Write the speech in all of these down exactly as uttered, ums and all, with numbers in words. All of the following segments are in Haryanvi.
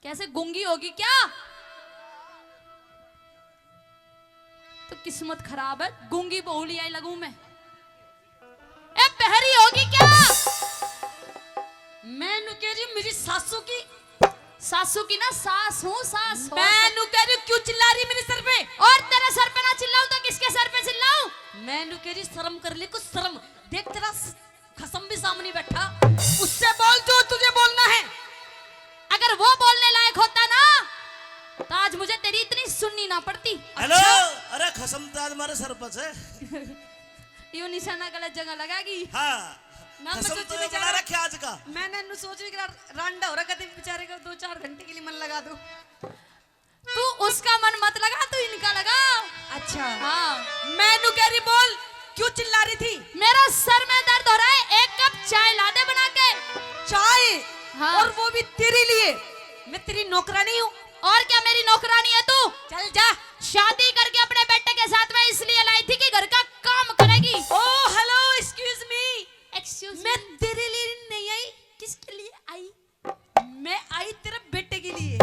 ऐसे गूंगी होगी क्या? तो किस्मत खराब है, गूंगी बहू ले आई लगूं मैं। ए, बहरी होगी क्या? मैं नु कह रही हूँ, मेरी सासू की। सासू की ना, सास हूँ, सास हो। मैं नु कह रही हूँ, क्यों चिल्ला रही मेरे सर पे? और तेरे सर पे ना चिल्लाऊं तो किसके सर पे चिल्लाऊं? मैं नु कह रही, शर्म कर ले, कुछ शर्म। देख, तेरा स-, खसम भी सामने बैठा, उससे बोल जो तुझे बोलना है। अगर वो बोलने लायक होता ना, तो आज मुझे तेरी इतनी सुननी ना पड़ती। हेलो। अच्छा। अरे, खसम तो आज मारे सर पर है। यो निशाना गलत जगह लगागी। हाँ। ना, मैं खसम सोची तो ये बेचारा बना रखे आज का। मैंने नु सोची कि रा-, रांडा हो रहा, कभी बेचारे का दो चार घंटे के लिए मन लगा दो। तू उसका मन मत लगा, तू इनका लगा। अच्छा। हाँ। मैं नु कह रही, बोल, क्यों चिल्ला रही थी? मेरा सर में दर्द हो रहा है, एक कप चाय ला दे बना के। चाय? हाँ। और वो भी तेरे लिए? मैं तेरी नौकरानी हूँ। और क्या मेरी नौकरानी है तू? चल जा। शादी करके अपने बेटे के साथ मैं इसलिए लाई थी कि घर का काम करेगी। Oh, hello, excuse me। Excuse मैं me। तेरे लिए नहीं आई। किसके लिए आई? मैं आई तेरे बेटे के लिए।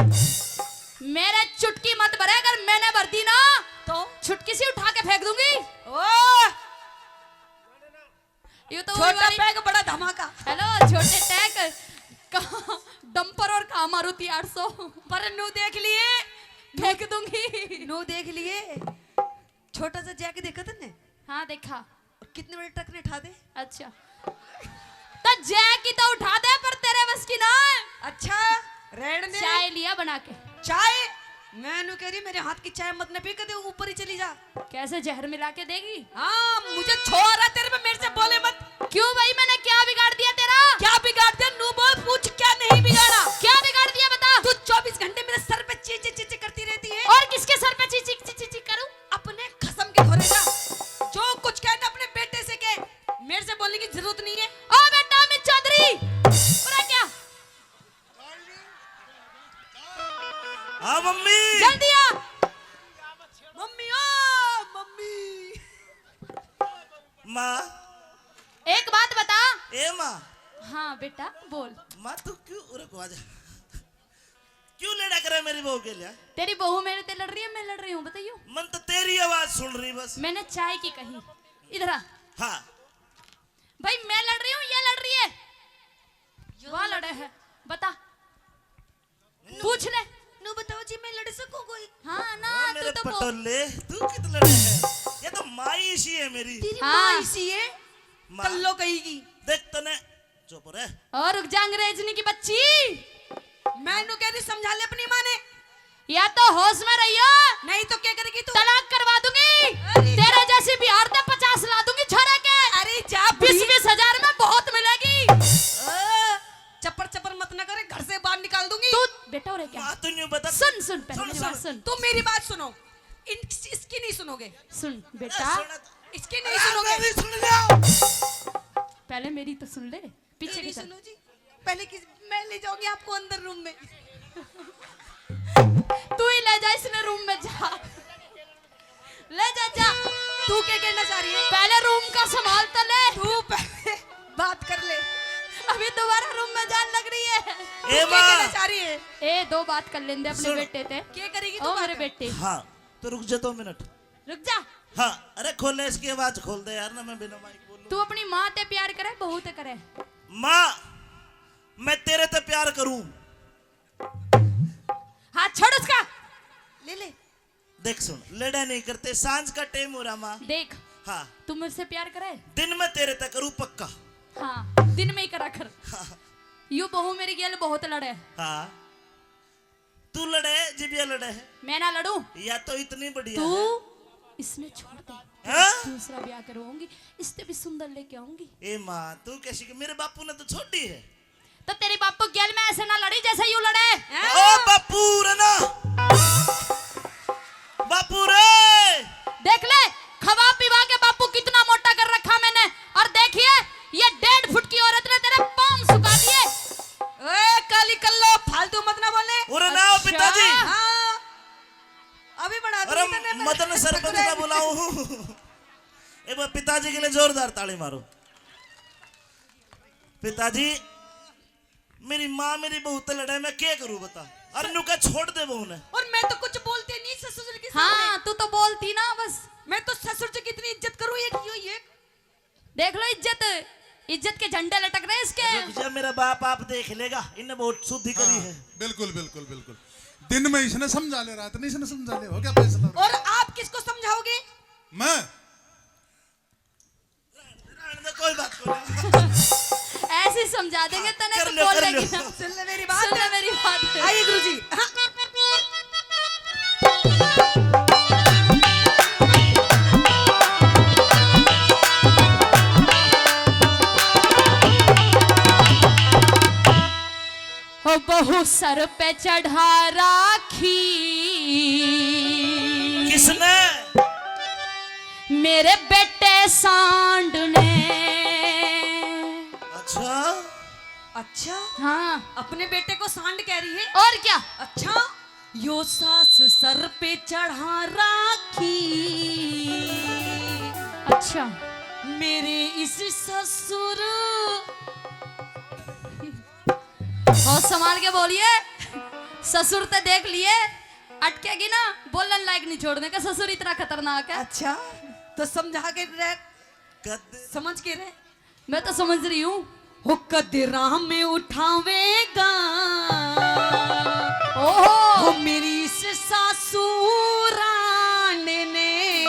मेरे चुटकी मत भरे, अगर मैंने भर दी ना, तो? छुटकी सी उठा के फेंक दूंगी। ओ! ये तो वही छोटा वाली पैक, बड़ा धमाका। हेलो, छोटे टैक, कहाँ डंपर और कहाँ मारुति आठ सौ। पर नू देख लिए। फेंक दूंगी। नू देख लिए। छोटा सा जैक देखा तन्ने? हाँ, देखा। और कितने बड़े ट्रक ने ठा दे। अच्छा, तो जैक की तो उठा दे, पर तेरे बस की ना है। अच्छा, रहने दे। चाय लिया बना के। चाय? मैं नु कह रही, मेरे हाथ की चाय मत न पी, कदे ऊपर ही चली जा। कैसे, जहर मिला के देगी? हाँ, मुझे छो आ रहा तेरे पे, मेरे से बोले मत। क्यों भाई, मैंने क्या बिगाड़ दिया तेरा? क्या बिगाड़ दिया? नू बोल, पूछ, क्या नहीं बिगाड़ा? क्या बिगाड़ दिया, बता। तू चौबीस घंटे मेरे सर पे ची ची ची ची करती रहती है। और किसके सर पे ची ची ची ची ची करूं? अपने खसम के घरे जा, जो कुछ कहना अपने बेटे से कह, मेरे से बोलने की जरूरत नहीं है। ओ बेटा अमित चौधरी, पूरा क्या? हाँ मम्मी। जल्दी आ। मम्मी, ओ मम्मी। माँ। एक बात बता। ए माँ। हाँ बेटा, बोल। माँ, तू क्यों, रुको, आजा। क्यों लड़ा करे मेरी बहू के लिए? तेरी बहू मेरे ते लड़ रही है, मैं लड़ रही हूँ, बताइयो। मन तो तेरी आवाज सुन रही बस। मैंने चाय की कही। इधर आ। हाँ। भाई, मैं लड़ रही हूँ, ये लड़ रही है? यो वाह, लड़ लड़े रही है। बता। नू, पूछ ले। नू बताओ जी, मैं लड़ सकूं कोई? हाँ ना, हाँ, तू मेरे तो बहु- पटोले, तू कित लड़े है? ये तो माँ इसी है मेरी। तेरी हाँ। माँ इसी है? माँ। कल्लो कहेगी। देख तने, चुप रह। और रुक जा, अंग्रेजनी की बच्ची। मैं नू कह रही, समझा ले अपनी माँ ने। या तो होश में रहियो, नहीं तो क्या करेगी तू? तलाक करवा दूंगी। अरे तेरे जा- जैसी बिहार से पचास ला दूंगी छोरे के। अरे जा बीस बुढ़ी। बीस हजार में बहुत मिलेगी। ओ, चप्पर चप्पर मत ना करे, घर से बाहर निकाल दूंगी। तू बेटा हो रहे क्या? माँ, तू न्यू बता। सुन, सुन, पहले सुन, मेरी बात सुन। सुन। तुम मेरी बात सुनो। इन, इसकी नहीं सुनोगे। सुन बेटा। अरे सुन। इसकी नहीं अरे सुनोगे। मेरी सुन लो। पहले मेरी तो सुन ले। पीछे मेरी की तरफ। सुनो जी, पहले किस, मैं ले जाऊंगी आपको अंदर रूम में। तू ही ले जा इसने रूम में, जा। ले जा, जा। तू क्या कहना चाह रही है? पहले रूम का संभाल तो ले। तू पहले बात कर ले। अभी दोबारा रूम में जान लग रही है। ए तू क्या माँ। कहना चाह रही है? ए, दो बात कर लेंदे अपने सुन। बेटे ते। क्या करेगी तू ओ मेरे बात? बेटे। हाँ, तो रुक जा दो मिनट। रुक जा। हाँ, अरे खोल ले इसकी आवाज, खोल दे यार, ना मैं बिना माइक बोलूं। तू अपनी माँ ते प्यार करे, बहू ते करे? माँ, मैं तेरे ते प्यार करूं। हाथ छोड़ उसका। ले ले। देख सुन, लड़ा नहीं करते, सांझ का टाइम हो रहा माँ। देख, हाँ। तू मेरे से प्यार करे? दिन में तेरे ते करूं पक्का। हाँ, दिन में ही करा कर। हाँ। यू बहू मेरी गेल बहुत लड़े। हाँ। तू लड़े, जिबिया लड़े है। मैं ना लड़ूं। या तो इतनी बढ़िया तू है। इसने छोड़ दे। हाँ? दूसरा ब्याह करवाऊंगी, इससे भी सुंदर लेके आऊंगी। ए माँ, तू कैसी कि मेरे बापू ने तो छोड़ी है। तो तेरे बापू गेल में ऐसे ना लड़ी जैसे यू लड़े। ओ बापू रे ना। बापू रे। देख ले, खवा पिवा के बापू कितना मोटा कर रखा मैंने। और देखिए, ये डेढ़ फुट की औरत ने तेरे पाँव सुखा दिए। ए, काली कल्लो, फालतू मत ना बोले। उरे ना, अच्छा। पिताजी। हाँ। अभी बढ़ा दूंगी अरे, तन्ने, पर मदन सरपंच पकड़े। ना बुलाऊं। एक बार पिताजी के लिए जोरदार ताली मारो। पिताजी, मेरी माँ मेरी बहू ते लड़े, मैं क्या करूं बता? और नुका छोड़ दे वो उन्हें। और मैं तो कुछ बोलती नहीं ससुर के सामने। हाँ, तू तो बोलती ना बस। मैं तो ससुर जी की इतनी इज्जत करूँ, एक यो, ये। देख लो इज्जत, इज्जत के झंडे लटक रहे इसके। रुक जा, मेरा बाप आप देख लेगा, इन्हें बहुत शुद्धि करी हाँ, है। बिल्कुल, बिल्कुल, बिल्कुल। दिन में इसने समझा ले, रात में इसने समझा ले, हो गया फैसला। और आप किसको समझाओगे? मैं? रहने दे, कोई बात नहीं। ऐसे ही समझा देंगे हाँ, तने कर तो लो, बोल कर लेगी लो। ना। सुन ले मेरी बात। सुन ले मेरी बात। आइए गुरुजी। हाँ। हो बहू सर पे चढ़ा राखी। किसने? मेरे बेटे सांड ने। अच्छा। अच्छा? हाँ। अपने बेटे को सांड कह रही है? और क्या? अच्छा, यो सास सर पे चढ़ा राखी। अच्छा। मेरे इस ससुर। और संभाल के बोलिए, ससुर ते देख लिए, अटकेगी ना, बोलन लायक नहीं छोड़ने का। ससुर इतना खतरनाक है। अच्छा, तो समझा के रह, कद- समझ के रह। मैं तो समझ रही हूँ। हो कद राह में उठावेगा। ओहो। हो मेरी इस सासू राण ने।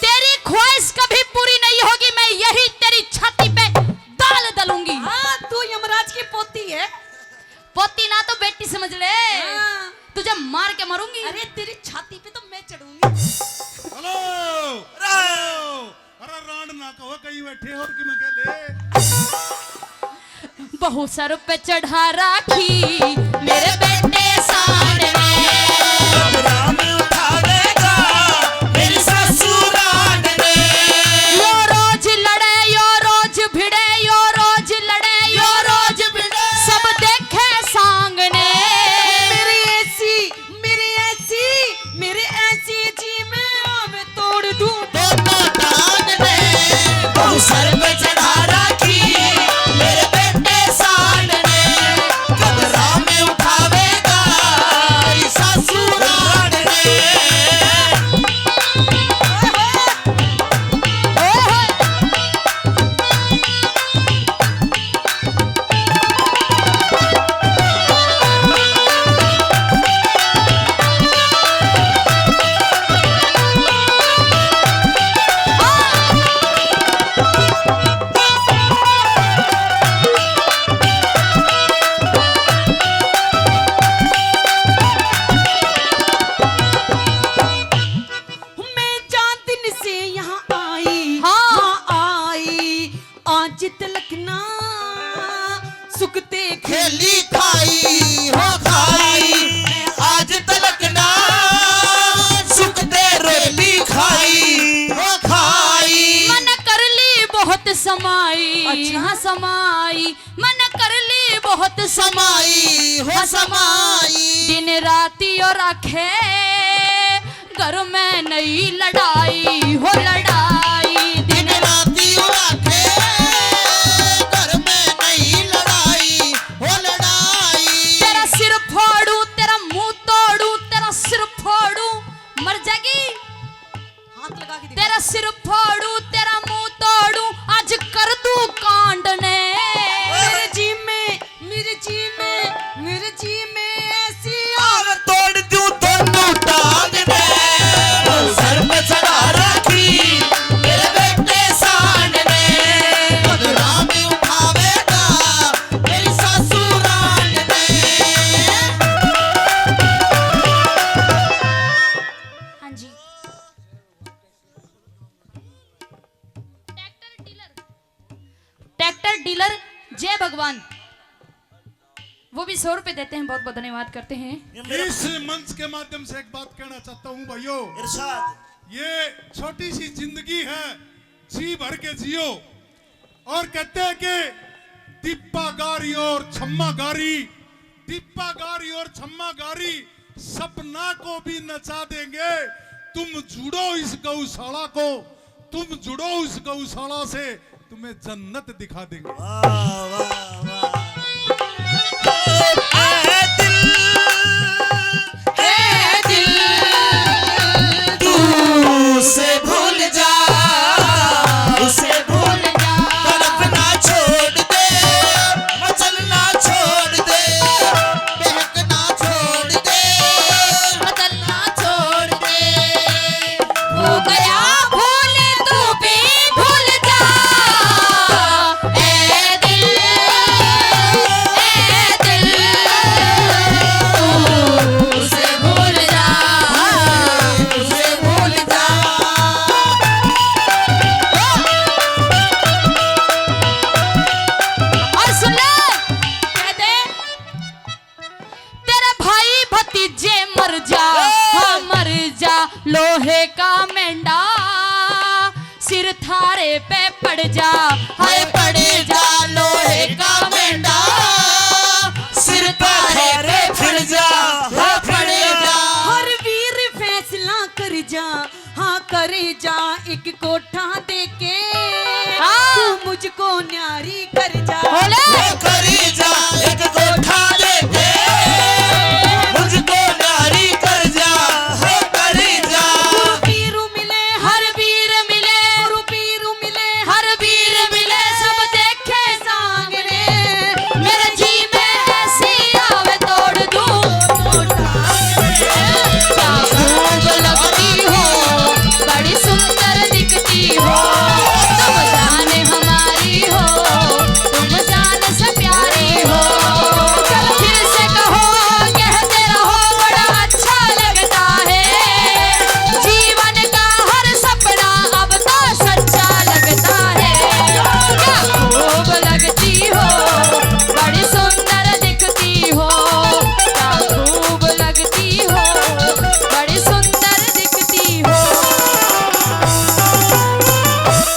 तेरी ख्वाहिश कभी पूरी नहीं होगी, मैं यही तेरी छाती पे दाल दलूंगी। हाँ, तू यमराज की पोती है। पोती ना तो बेटी समझ ले। हाँ। तुझे मार के मारूंगी। अरे तेरी छाती पे तो मैं चढ़ूंगी। Hello, hello. अरे रांड ना कहो, कहीं बैठे हो कि मैं कह ले। बहू सर पे चढ़ा राखी मेरे बेटे सांड ने। राम उठावेगा मेरी सासू रांड ने। यो रोज लड़े, यो रोज भिड़े, यो रोज लड़े, यो रोज भिड़े। सब देखे सांग ने। मेरी ऐसी, मेरी ऐसी, मेरी ऐसी जी मैं आवे तोड़ दूं। दोनों टांग ने बहू सर पे चढ़ा राखी, मेरे बेटे सांड ने। कदरा में उठावेगा, सासू रांड ने। मैं जान दिन से यहाँ आई, हाँ। हाँ आई, आज तलक ना सुखते खेली खाई हो खाई, आज तलक ना सुखते रोटी खाई हो खाई। मन कर ली बहुत समाई, अच्छा। हाँ समाई, मन कर ली बहुत समाई हो समाई। दिन राती और आखे घर में नहीं लड़ाई हो लड़ाई। दिन राती और आखे घर में नहीं लड़ाई हो लड़ाई। तेरा सिर फोड़ू, तेरा मुंह तोड़ू, तेरा सिर फोड़ू, मर जाएगी। हाथ लगा के दिखा। तेरा सिर फोड़ू, तेरा मुंह तोड़ू, आज कर दू कांड ने। मेरे जी में, मेरे जी में, मेरे जी में ऐसी आग तोड़ दूं दोनों टांग ने। सर पे चढ़ा रखी मेरे बेटे सांड ने। बदला में उठावेगा मेरी सासू रांड ने। हाँ जी। ट्रैक्टर डीलर, ट्रैक्टर डीलर जय भगवान, वो भी सौ रुपए देते हैं, बहुत बहुत धन्यवाद करते हैं। इस मंच के माध्यम से एक बात कहना चाहता हूँ भाइयों, इरशाद। ये छोटी सी जिंदगी है, जी भर के जियो। और कहते हैं कि दीपा गारी और छम्मा गारी, दीपा गारी और छम्मा गारी सपना को भी नचा देंगे। तुम जुड़ो इस गौशाला को, तुम जुड़ो उस गौशाला से, तुम्हें जन्नत दिखा देंगे। वाह, वाह, वाह। सिर थारे पे पड़ जा, हाय पड़ जा लोहे का मेंढा। सिर थारे पे पड़ जा, हाय पड़ जा। हर वीर फैसला कर जा, हाँ कर जा एक कोठा दे के। हाँ। तू मुझको न्यारी